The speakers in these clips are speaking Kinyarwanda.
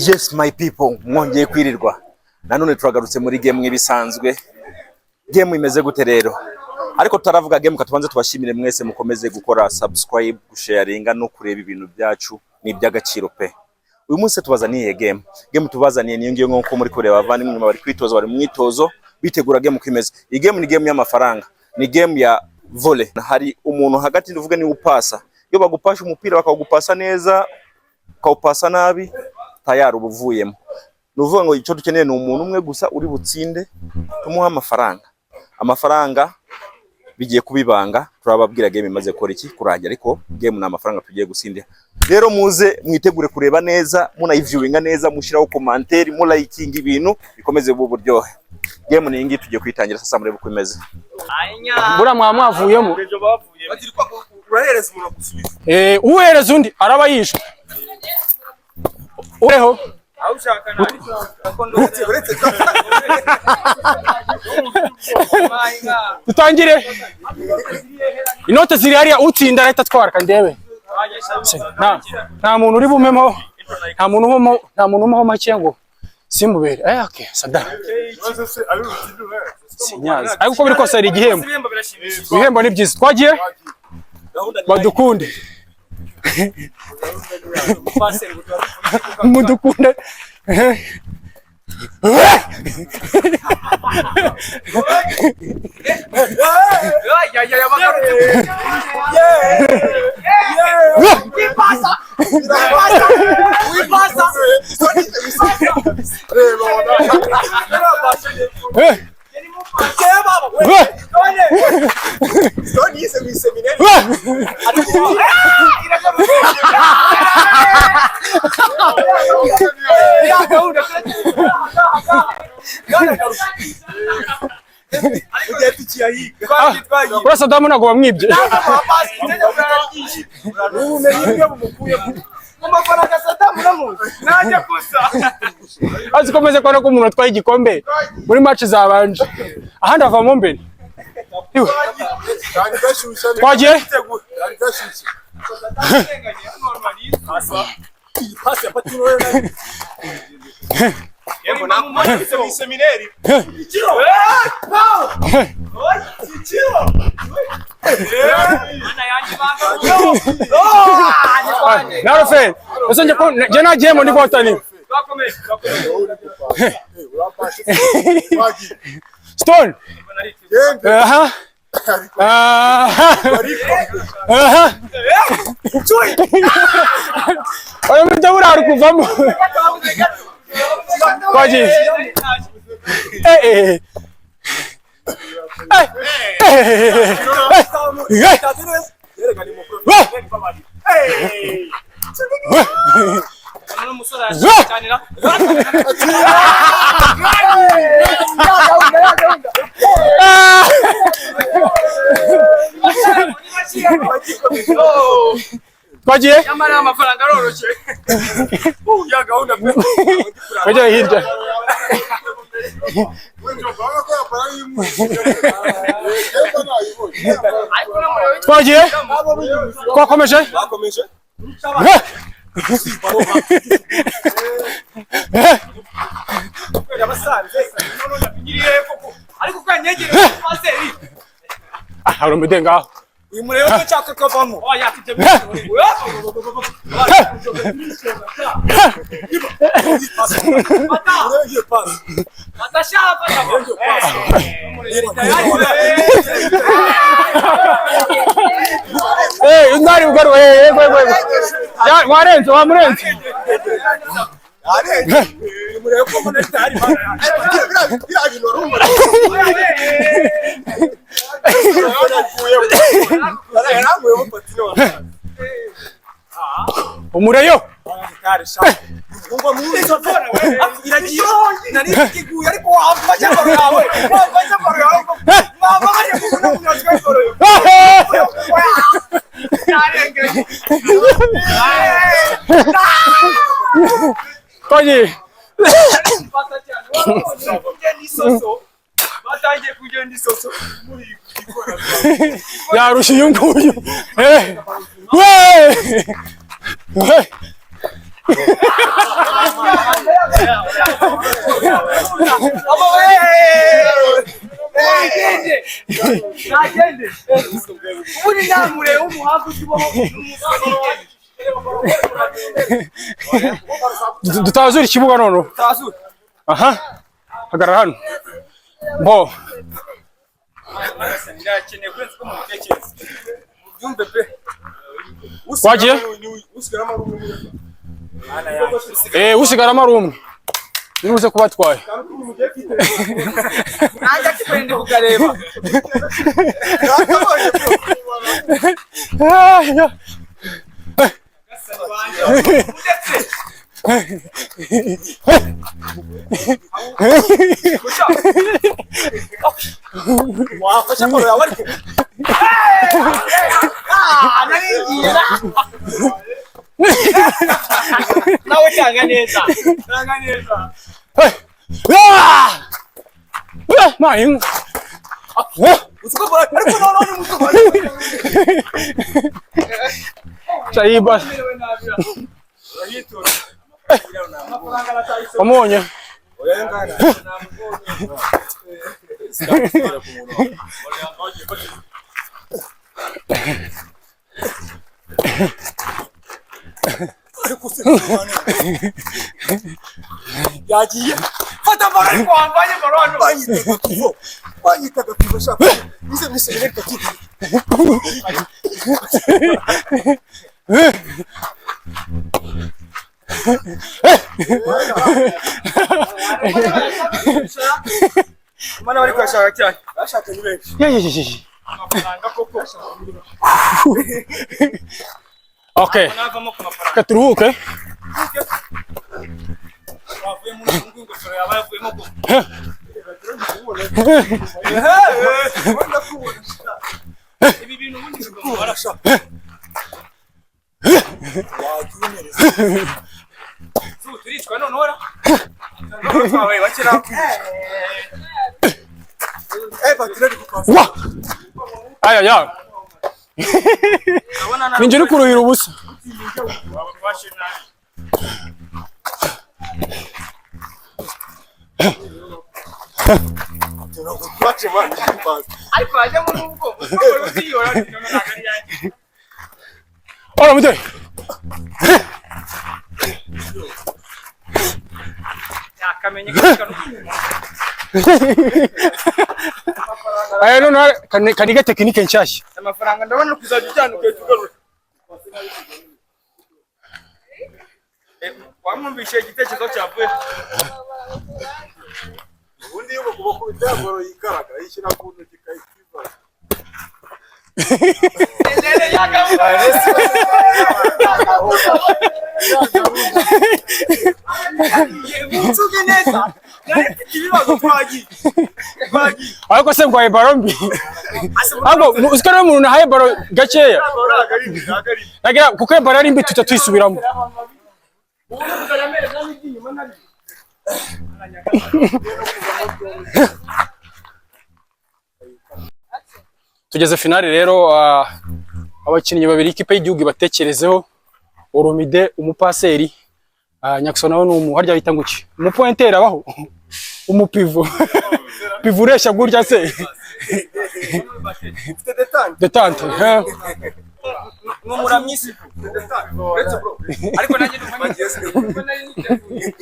Yes, my people, mwongeye kwirirwa. Nanone turagarutse muri game nk'ibisanzwe. Game imeze gute rero? Ariko tutaravuga game, katubanze tubashimire mwese mukomeze gukora subscribe, gusharinga no kureba ibintu byacu, ni iby'agaciro pe. Uyu munsi tubazaniye game. Game tubazaniye niyo ngiyo, nkuko muri kureba abavandimwe inyuma bari kwitoza, bari mu mwitozo bitegura game uko imeze. Iyi game ni game y'amafaranga, ni game ya volley. Hari umuntu hagati, ndavuga ni upasa. Iyo bagupasha umupira bakawugupasa neza, ukawupasa nabi, tayari uba uvuyemo. Ni ukuvuga ngo icyo dukeneye ni umuntu umwe gusa uri butsinde, tumuhe amafaranga. Amafaranga bigiye kuba ibanga, turababwira game imaze gukora iki kurangira, ariko game ni amafaranga tugiye gutsindira. Rero muze mwitegure kureba neza, munayiviewinga neza, mushyiraho commentaire, mulayikinga, ibintu bikomeze buba uburyohe. Game ni iyi ngiyi, tugiye kuyitangira sasa, murebe uko imeze. Buriya mwaba mwavuyemo. Urahereza umuntu agusubiza. Uhereza undi araba yishwe ureho. Aho ushaka nawe. Uretse Dutangire. Inote ziri hariya, utsinda arahita atwara kandebe. Nta muntu uri bumemo, nta muntu ubamo, nta muntu umuho make ngo simbubere. Okay, sada sinyazi, ariko uko biri kose hari igihembo. Ibihembo birashimishije. Ibihembo ni byiza. Twagiye, badukunde, mudukunde. Uriya Sadamu ntabwo bamwibye. Amafaranga Sadamu namuzi najya gusa. Azi ko meze kubona ko umuntu atwaye igikombe muri match zabanje, ahandi avamo mbere. Iwe. Twagiye. Nawe fe ese njye ko njye nagiyemo ndi guhatanira Stone. Aha, aha, aha. Oya, mujya burara kuvamo. Twagiye. Eh eh eh eh eh eh. Twagiye. Nyamara amafaranga aroroshye ya gahunda pe. Wajya hirya. Twagiye, twakomeje. Bakomeje. Kubera basanze ariko kanyegereye paseri. Ah, hari umude ngaho. Uyu murebe ko nshaka kavamo. Oya, afite. Eh, undari ugaru, eh, yego yego yego. Ya, warenze, wamurenze. Umureyo. Kugwa mu nzofora we. Iragiye. Nari ikiguye ariko wamfasha baro yawe. Wamfasha baro yawe. Mama ari kubona munyazwe baro. Twagiye. Batangiye kugenda isoso muri ikora. Yarusha uyu nguyu. Eh. We! We! Aba we! Nagende. Nagende. Ubundi namure w'umuhanga ukibaho n'umusore. Dutazura ikibuga noneho. Tazura. Aha. Hagarara hano. Bo. Ndakeneye kurenza uko mubitekereza. Mubyumve pe. Wagiye? Usigaramo ari umwe. Eh, usigaramo ari umwe. Nibuze kuba atwaye. Nanjye akipende kukareba. Ah, ya. Wafashe akoro yawe ariko. Ah, narigiye. Nawe cyanga neza. Cyanga neza. Hey! Ah! Eh, ma inka. Eh! Usuko bora ariko noneho ni muto. Chayiba. Wamubonye? Yagiye. Fata bora ariko wambaye bora hano. Banyitaga pivo. Banyitaga pivo shaka. Nize muri seminari katike. Mana bari kuyashaka cyane. Bashaka ni benshi. Ya, ya, ya, ya. Amafaranga koko. Okay. Navamo ku mafaranga. Reka turuhuke. Bavuye muri uyu nguyu ingofero yaba yavuyemo ko. Ibi bintu ubundi bigomba barashaka. Zubu turicwa noneho ra. Twabaye bake nakwica. Eh, batirari gupasa. Wa! Aya ya. Ninjye uri kuruhira ubusa. Wabafashe nabi. Bace banje gupasa. Ariko hajyamo n'ubwo ubwo utiyora ntabwo ari yanjye. Ora mude. Yakamenye ko Aya none kaniga tekinike nshyashya. amafaranga ndabona kuzajya ujyana ugahita ugarura. Wamwumvishe igitekerezo cyavuye. Ubundi iyo bakubita boro yikaraga yishyira ku ntoki ikayivana. Mutsuge neza. Nari mfite ibibazo twagiye. Twagiye. Ariko se ngwaye baro mbi. Ahubwo uziko rero umuntu nahaye baro gakeya. Nagira kuko baro ari mbi tuta tuyisubiramo. Tugeze finale rero, abakinnyi babiri ikipe y'igihugu ibatekerezeho. Oromide umupaseri, Nyakuso nawe ni umu harya bita nguki umupointeri abaho umupivo pivo ureshya gutya se detante eh. N'umuramyi si. Uretse bro. Ariko nanjye ndumva nari niteguye.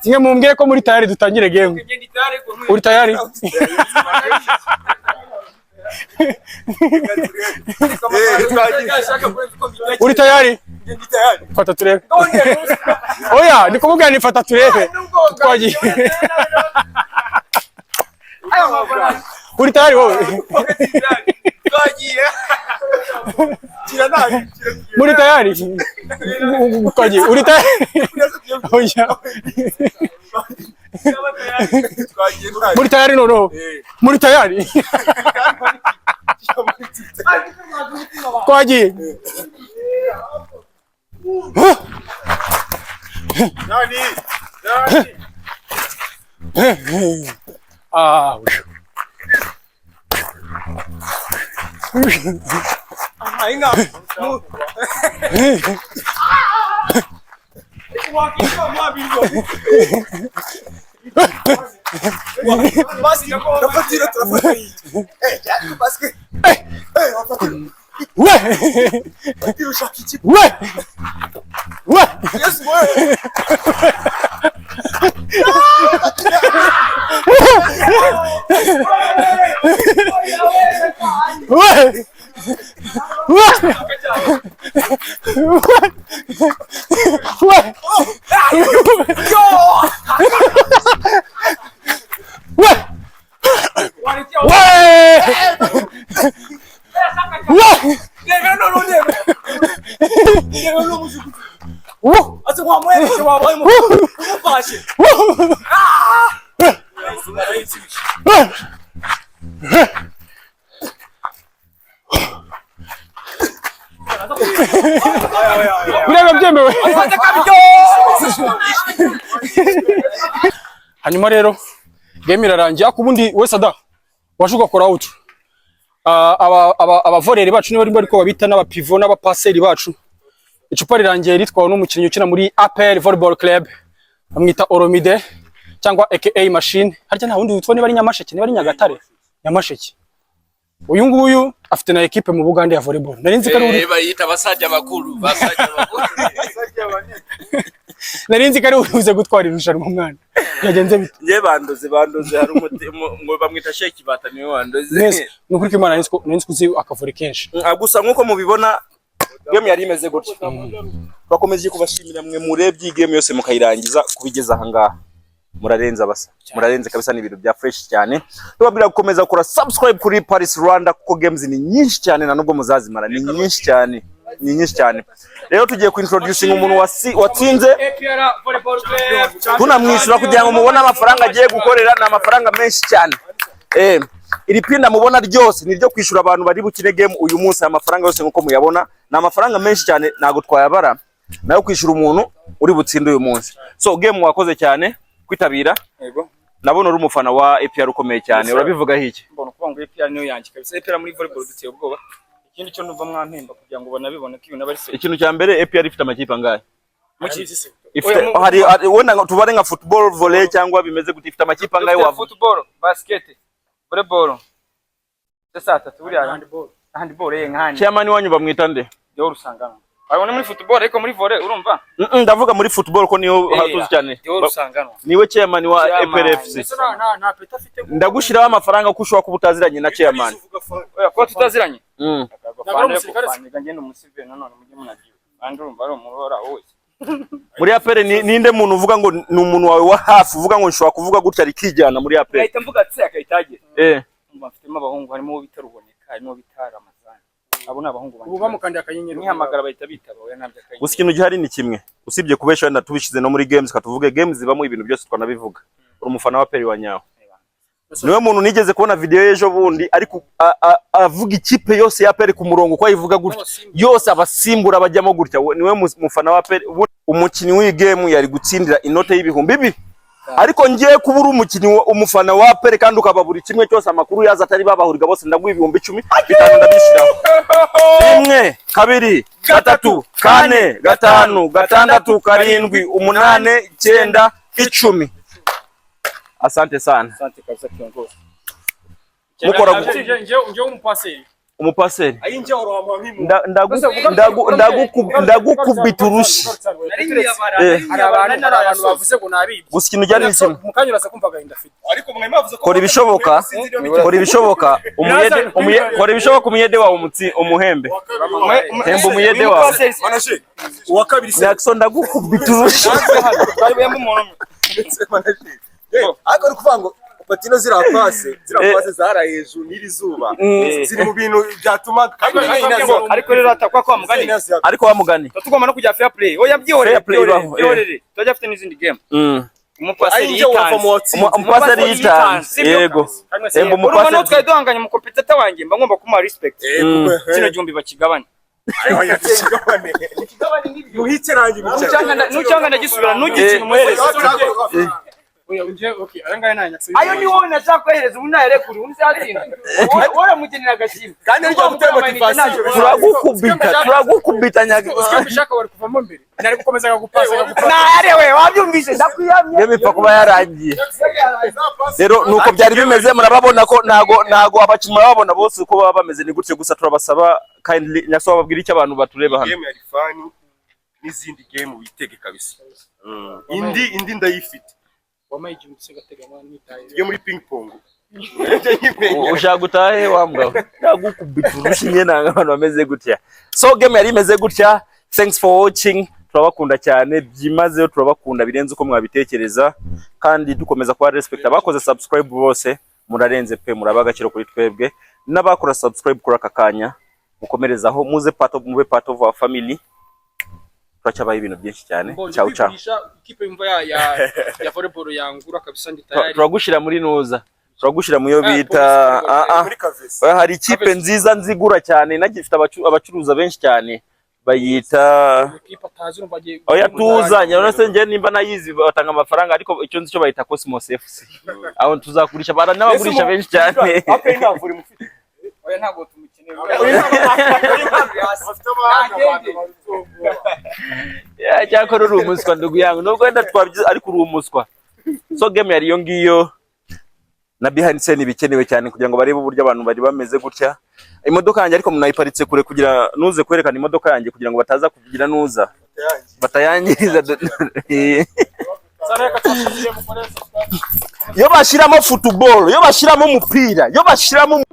Mwe mumbwire ko muri tayari dutangire game. Uri tayari? Uri tayari? Fata turebe. Oya, ni kumubwira ni fata turebe. Twagiye. Uri tayari wowe? Twagiye. Kira nabi kira. Muri tayari? Ukagiye uri tayari? Oya. Twagiye nabi. Muri tayari noneho? Muri tayari? Twagiye. Nani nani. Ah. Inga. Turafatira turafatira. Eh, cyangwa basket. Eh, wafatira. We! Fatira ushaka iki? We! We! Yes, boy. We! We! We! We! We! We! Ndebera none ndebera. Ndebera no mujugu. Woo! Ati wamwereje wabaye umufashe. Woo! Biraba byemewe. Hanyuma rero game irarangiye, ariko ubundi we Sada waje ugakora out. Aba aba aba abavoleur bacu niba ariko babita, n'abapivot n'abapasseur bacu. Icupa rirangiye ritwawe n'umukinnyi ukina muri APR Volleyball Club, bamwita Oromide cyangwa aka Machine. Harya nta wundi witwa, niba ari Nyamasheke, niba ari Nyagatare, Nyamasheke. Uyu nguyu afite na equipe mu Bugande ya volleyball. Nari nzi ko ari uri Bayita basajja bakulu, basajja bakulu. Nari nzi ko ari uze gutwara irushanwa, mwana. Byagenze bite? Nje bandoze bandoze, hari umuti ngo bamwita Sheki Bata, niwe wandoze. Mwese ni ukuri ko Imana, nari nzi ko uzi akavure kenshi. Gusa nkuko mubibona, game yari imeze gutya. Twakomeje kubashimira mwe murebye iyi game yose mukayirangiza kubigeza aha ngaha. Murarenze abasa, murarenze kabisa, ni ibintu bya fresh cyane. Tubabwira gukomeza gukora subscribe kuri Paris Rwanda kuko games ni nyinshi cyane, na nubwo muzazimara ni nyinshi cyane, ni nyinshi cyane. Rero tugiye ku introducing umuntu watsinze, tunamwishyura kugira ngo mubone amafaranga agiye gukorera. Ni amafaranga menshi cyane. Iri pinda mubona ryose ni iryo kwishyura abantu bari bukine game uyu munsi. Aya mafaranga yose nkuko muyabona ni amafaranga menshi cyane, ntabwo twayabara, nayo kwishyura umuntu uri butsinde uyu munsi. So game wakoze cyane kwitabira. Yego. Nabona uri umufana wa APR ukomeye cyane. Yes, sir. Urabivugaho iki? Mbona kuvuga ngo APR niyo yanjye kabisa. APR muri volleyball duteye ubwoba. Ikindi cyo numva mwampemba kugira ngo banabibone ko ibintu aba ari se. Ikintu cya mbere, APR ifite amakipe angahe? Muki? Ifite Oya, hari wenda ngo tubare nka football, volley cyangwa bimeze gute, ifite amakipe angahe Dufite wavuga? Football, basket, volleyball. Saa tatu buriya handball nkani. Chairman wanyu bamwita nde? Deo Rusangano. Abona muri football, ariko muri volley urumva? Ndavuga muri football ko niyo tuzi cyane. Deo Rusangano. Niwe chairman wa Chairman. APR FC. Nta peta afite. Ndagushyiraho amafaranga ko ushobora kuba utaziranye na chairman. Oya, kuba tutaziranye. Ntabwo ari umusirikare se? Faniga ngende umusivile nanone mujye munagiwe. Kandi urumva ari umurora wose. Muri APR ninde muntu uvuga ngo ni umuntu wawe wa hafi, uvuga ngo nshobora kuvuga gutya rikijyana muri APR? Ngahita mvuga tse akahita agera. Umva, mfitemo abahungu, harimo uwo bita Ruboneka, harimo uwo bita Ramazani. Abo ni abahungu banjye. Ubu bamukandiye akanyenyeri. Nkihamagara bahita bitaba, oya ntabyo akanyenyeri. Gusa ikintu gihari ni kimwe, usibye kubesha, wenda tubishyize no muri games, katuvuge games zibamo ibintu byose twanabivuga, uri umufana wa APR wa nyawo. Niwe muntu nigeze kubona video y'ejo bundi ariko avuga ikipe yose ya APR ku murongo, uko ayivuga gutya yose, abasimbura bajyamo gutya. Niwe mufana wa APR. Umukinnyi w'iyi game yari gutsindira inote y'2000, ariko ngiye kuba uri umukinnyi umufana wa APR kandi ukaba buri kimwe cyose amakuru yaza atari babahuriga bose, ndaguha 10,000, bitanu ndabishyiraho. 1, 2, 3, 4, 5, 6, 7, 8, 9, 10. Asante sana. Asante kabisa kiongozi. Mukora Njyewe umupasseur. Umupasseur. Ayinjye orohama nk'imu. Ndagukubita urushyi. Hari abantu bavuze ngo nabibye. Gusa ikintu ujyana ni kimwe. Mu kanya uraza kumva agahinda afite. Ariko mwe mwavuze ko Kora ibishoboka, kora ibishoboka umuyede, kora ibishoboka umuyede wawe umutsi umuhembe. Hemba umuyede wawe. Manager uwa kabiri se? Jackson, ndagukubita urushyi. Twari buyemo umuntu umwe. Manager, ariko ni ukuvuga ngo Patino, ziriya passe zara hejuru n'iri zuba ziri mu bintu byatuma kandi Ariko rero atakwa kwa mugani. Ariko wa mugani Tuba tugomba no kujya fair play. Oya, byihorere. Fair play Byihorere. ibaho, eh. Byihorere, turacyafite n'izindi game. Umupaseri Ari njye wava mu yitanze. watsinze. Umupaseri yitanze. Sibyo? Yego. Emba Urumva umupaseri. n'uwo twari duhanganye, umucompetitor wanjye, mba ngomba kumuha respect. Kino gihumbi bakigabane. Muhike nanjye. Nucyanga ndagisubira, ntugire ikintu umuhereza. Oya, njye okay, aya ngaya nanya. Ayo ni wowe nashaka kohereza, ubu nayarekure, ubu nzatsinda. Wowe waramugenera agashimwe. Kandi ariko gutera motivation. Turagukubita, turagukubita nyaga. Usiko mbishaka wari kuvamo mbere, nari gukomeza akagupasa, akagupasa. Nayarewe, wabyumvise, ndakwiyamye. Game ipfa kuba yarangiye. Rero nuko byari bimeze, murababona ko ntago abakinnyi murababona bose uko baba bameze ni gutyo. Gusa turabasaba kindly, nyasaba babwira icyo abantu batureba hano. Game yari fun, n'izindi game witege kabisa. Indi ndayifite. Wampaye 1000 se gatega mwana nitaye? Tujye muri ping pong. Ushaka gutahe wa mugabo, ndagukubita urushinge. Nanga abantu bameze gutya. So game yari imeze gutya. Thanks for watching, turabakunda cyane byimazeyo, turabakunda birenze uko mwabitekereza, kandi dukomeza kuba respect abakoze subscribe bose. Murarenze pe, muraba agaciro kuri twebwe. N'abakora subscribe kuri aka kanya, mukomerezaho, muze part of, mube part of our family. Turacyabaho ibintu byinshi cyane. Mbonye Ciao ciao. kwigurisha ikipe yumva ya volleyball yangura kabisa, ndi tayari. Turagushyira muri nuza, turagushyira mu yo Ah, bita polisi. ah ah Muri kavesi. Oya, hari ikipe nziza nzigura cyane, inagifite abacuruza benshi cyane, bayita Ikipe atazi, urumva agiye. Oya, tuzanye none se njye nimba nayizi batanga amafaranga, ariko icyo nzi cyo bayita Cosmos FC. Aho tuzakurisha, bara n'abagurisha benshi cyane. APR nta vuri mufite? Oya, ntabwo tumukeneye. Bafite abahanga, abantu babitungura. Yeah, cyakora uri umuswa ndugu yangu, nubwo wenda twabyize ariko uri umuswa. So game yari iyo ngiyo na behind scene ibikenewe cyane kugira ngo barebe uburyo abantu bari bameze gutya. Imodoka yanjye ariko munayiparitse kure kugira nuze kwerekana imodoka yanjye, kugira ngo bataza kugira nuza batayangiriza. Sara, reka tubashimire, mukore subscribe. Iyo bashyiramo football, iyo bashyiramo umupira, iyo bashyiramo